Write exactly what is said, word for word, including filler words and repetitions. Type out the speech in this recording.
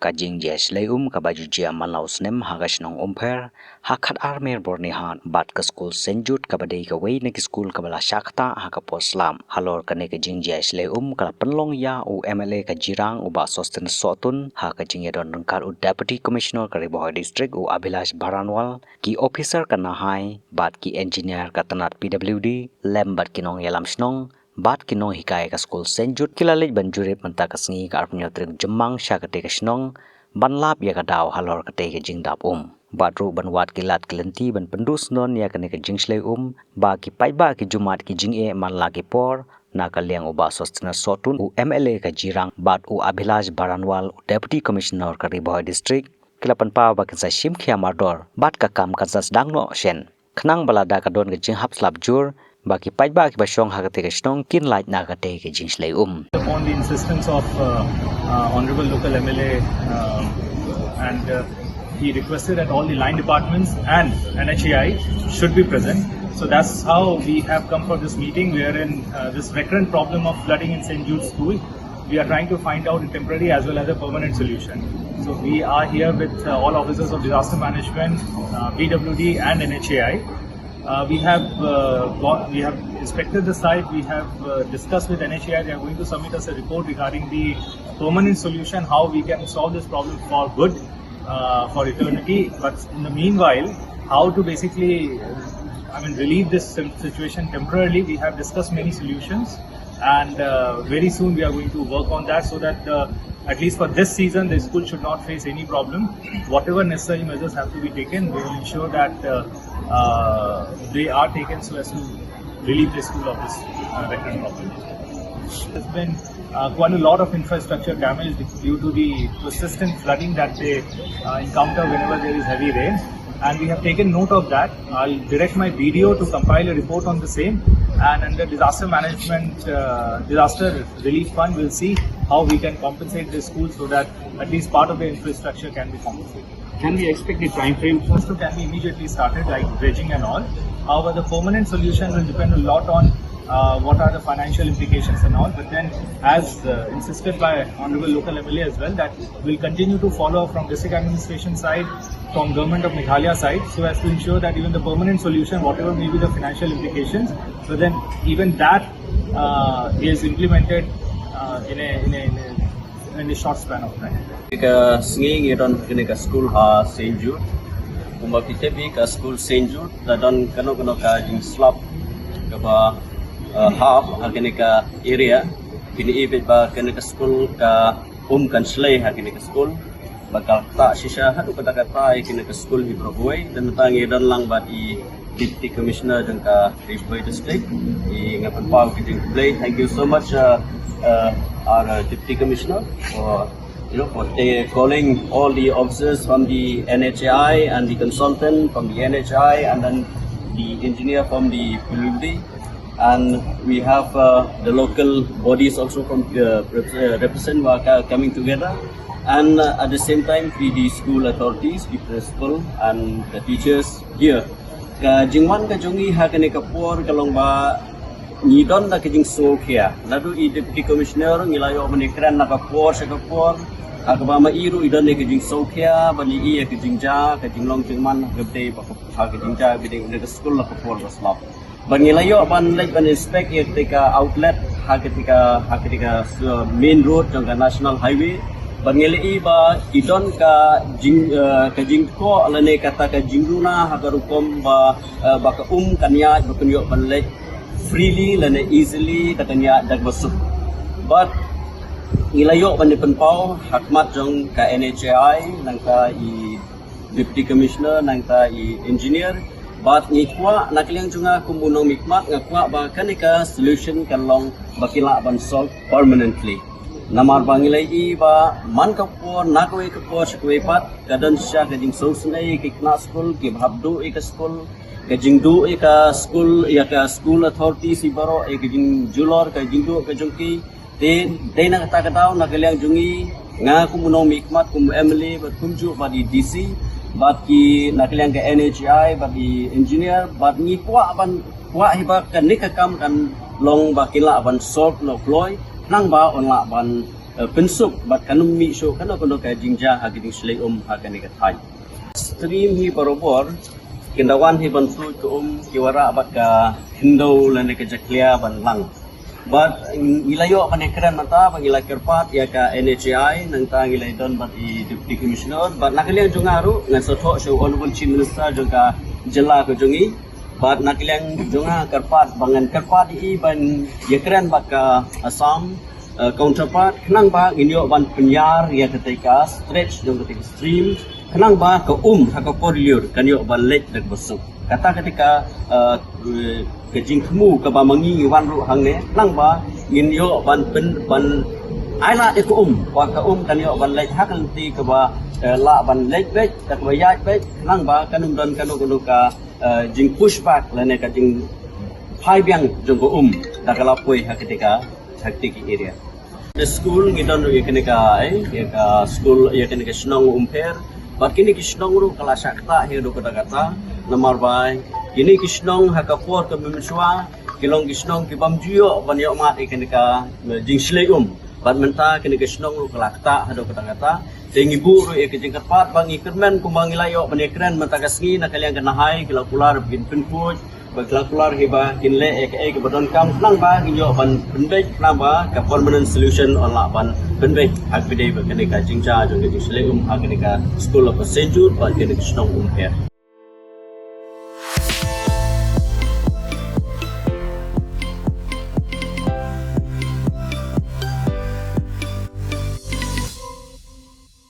Ka jingjia shlei um kaba ju jia man la u snem ha ka shnong Umpher, ha khatar mer Byrnihat, bad ka skul Saint Jude kaba dei kawei na ki skul kaba la shah ktah ha ka por slap. Halor kane ka jingjia shlei um ka la pynlong ïa u M L A ka Jirang u Bah Sosthenes Sohtun, ha ka jingïadon ryngkat u Deputy Commissioner ka Ri Bhoi District u Abhilash Baranwal, ki officer ka NHAI, bad ki engineer ka tnat P W D, lem bad ki nongïalam shnong, bad ki nonghikai ka skul Saint Jude, ki la leit ban jurip mynta ka sngi ka arphew hynñiew tarik Jymmang sha katei ka shnong, ban lap ïa ka daw halor katei ka jingdap um. Bad ruh ban wad ki lad ki lynti ban pynduh syndon ïa kane ka jingshlei um, ba ki paidbah ki ju mad ki jingeh man la ki por, na ka liang u Bah Sosthenes Sohtun u M L A ka Jirang bad u Abhilash Baranwal u Deputy Commissioner ka Ri Bhoi District, ki la pynpaw ba kin sa shim khia mardor, bad ka kam kan sa sdang noh shen. Khnang ba lada ka don ka jinghap slap jur, ba ki paidbah kiba shong ha katei ka shnong kin lait na katei ka jingshlei um. Upon the insistence of uh, uh, Honorable Local M L A, uh, and uh, he requested that all the line departments and NHAI should be present. So that's how we have come for this meeting, wherein uh, this recurrent problem of flooding in Saint Jude School, we are trying to find out a temporary as well as a permanent solution. So we are here with uh, all officers of disaster management, uh, P W D and NHAI. Uh, we have uh, gone, we have inspected the site. We have uh, discussed with NHAI. They are going to submit us a report regarding the permanent solution, how we can solve this problem for good, uh, for eternity. But in the meanwhile, how to basically, I mean, relieve this sim- situation temporarily. We have discussed many solutions, and uh, very soon we are going to work on that so that uh, at least for this season, the school should not face any problem. Whatever necessary measures have to be taken, we will ensure that uh, uh, they are taken so as to relieve the school of this uh, recurrent problem. There's been uh, quite a lot of infrastructure damage due to the persistent flooding that they uh, encounter whenever there is heavy rain. And we have taken note of that. I'll direct my B D O to compile a report on the same, and under disaster management, uh, disaster relief fund, we'll see how we can compensate the school so that at least part of the infrastructure can be compensated. Can we expect the time frame? Construction can be immediately started, like dredging and all. However, the permanent solution will depend a lot on uh, what are the financial implications and all. But then, as uh, insisted by Honorable Local M L A as well, that we'll continue to follow from district administration side, from government of Meghalaya side, so as to ensure that even the permanent solution, whatever may be the financial implications, but then even that uh, is implemented uh, in, a, in, a, in, a, in a short span of time. Ka sngi ngi don kane ka school ha Saint Jude. Kumba phi tip hi ka school Saint Jude la don kano kano ka jingslap kaba uh, hap ha kane ka area. Kini i ba kane ka school ka um kan shlei ha kane ka school. Ba ka ta shisha haduh kata kata i kane ka school hi bro boy dan ta ngi don lang bad i Deputy Commissioner jong ka Ri Bhoi District. I nga pynpaw ki jingkhublei. Thank you so much, uh, uh, our uh, Deputy Commissioner, for you know for uh, calling all the officers from the N H A I and the consultant from the N H A I and then the engineer from the P W D. And we have uh, the local bodies also from uh, rep- uh, represent who are co- coming together. And uh, at the same time, the, the school authorities, the principal, and the teachers here. Ka jingwan ka jong ngi ha kane ka por ka long ba ngi don da ka jingsngewkhia. Naduh i Deputy Commissioner ngi la ïoh ban ïakren na ka por sha ka por. Ha kaba ma i ruh i don da ka jingsngewkhia ba ngi i ka jingja ka jinglong jingman ha ka bdei ba ka ha ka jingja bdei na ka school la ka por ba slap. Ba ngi la ïoh ban leit ban inspect ïa ka outlet ha ka tika ha ka tika uh, main road jong ka national highway. Ba ngi la i ba i don ka jing uh, ka jingkoh lane kata ka jingduna ha ka rukom ba uh, ba ka um kan ïaid ba kan ïoh ban leit freely lane easily da kan ïaid da ba suk. But ngi la ïoh ban pynpaw ha khmat jong ka N H A I nangta i Deputy Commissioner nangta i engineer. Bad ngi kwah na ka liang jong nga kum u nongmihkhmat nga kwah ba kane ka solution kan long ba ki lah ban solve permanently. Namar ba ngi la i ba man ka por na kawei ka por sha kawei pat ka don shisha ka jingsngewsynei ki khynnah skul ki ba hap duh ïa ka skul, ka jingduh ïa ka skul, ïa ka school authorities i baroh, ïa ka jingjulor ka jingduh ka jong ki. Te dei na kata ka daw na ka liang jong ngi nga kum u nongmihkhmat kum u M L A bad kumjuh bad i D C bad ki na ka liang ka N H A I bad i engineer bad ngi kwah ban kwah hi ba kane ka kam kan long ba kin lah ban solve noh kloi nang ba un lah ban eh, pynsuk bad kan ym mih shuh kano kano ka jingjia ha ka jingshlei um ha kane ka thaiñ. Stream hi barabor kin da wan hi ban tuid ka um ki wanrah bad ka khyndew lane ka jakhlia ban lang. Bad ngi la ïoh ban ïakren mynta bad ngi la kyrpad ïa ka N H A I, nangta ngi la don bad i Deputy Commissioner bad na ka liang jong nga ruh ngan sa thoh sha u Honourable Chief Minister jong ka jylla ka jong ngi. Bad na ka liang jong nga kyrpad ba ngan kyrpad ïa i ban ïakren bad ka Assam, eh, counterpart khnang ba ngin ïoh ban pynïar ïa katei ka stretch jong katei ka stream khnang ba ka um ha ka por lyiur kan ïoh ban leit da kaba suk. Kata katei ka, eh, ka jingthmu kaba ma ngi ngi wan ruh hangne khnang ba ngin ïoh ban pyn ban ai lad ïa ka um, ba ka um kan ïoh ban leit ha ka lynti kaba, eh, lah ban leit beit da kaba ïaid beit khnang ba kan ym don kano kano ka, eh, jing push back lane ka jingphai biang jong ka um da ka la poi ha katei ka, ha katei ka area. Ka skul ngi don ruh ïa kane ka, eh, ïa ka skul, ïa kane ka shnong Umpher. Bad kine ki shnong ruh ka la shah ktah hi haduh katta katta. Namar ba kine ki shnong ha ka por ka mynshuwa ki long ki shnong ki bym ju ïoh ban ïoh mad ïa kane ka, eh, jingshlei um. Bad mynta kine ki shnong ruh ka la ktah haduh katta katta. Te ngi buh ruh ïa ka jingkyrpad ba ngi kyrmen kumba ngi la ïoh ban ïakren mynta ka sngi na ka liang ka NHAI ki la kular ba kin pynkhuid, ba ki la kular hi ba kin leh ïa kaei kaba donkam khnang ba ngin ïoh ban pynbeit khnang ba ka permanent solution yn lah ban pynbeit ha kaba ïadei bad kane ka jingjia jong ka jingshlei um ha kane ka skul of Saint Jude bad kane ka shnong Umpher.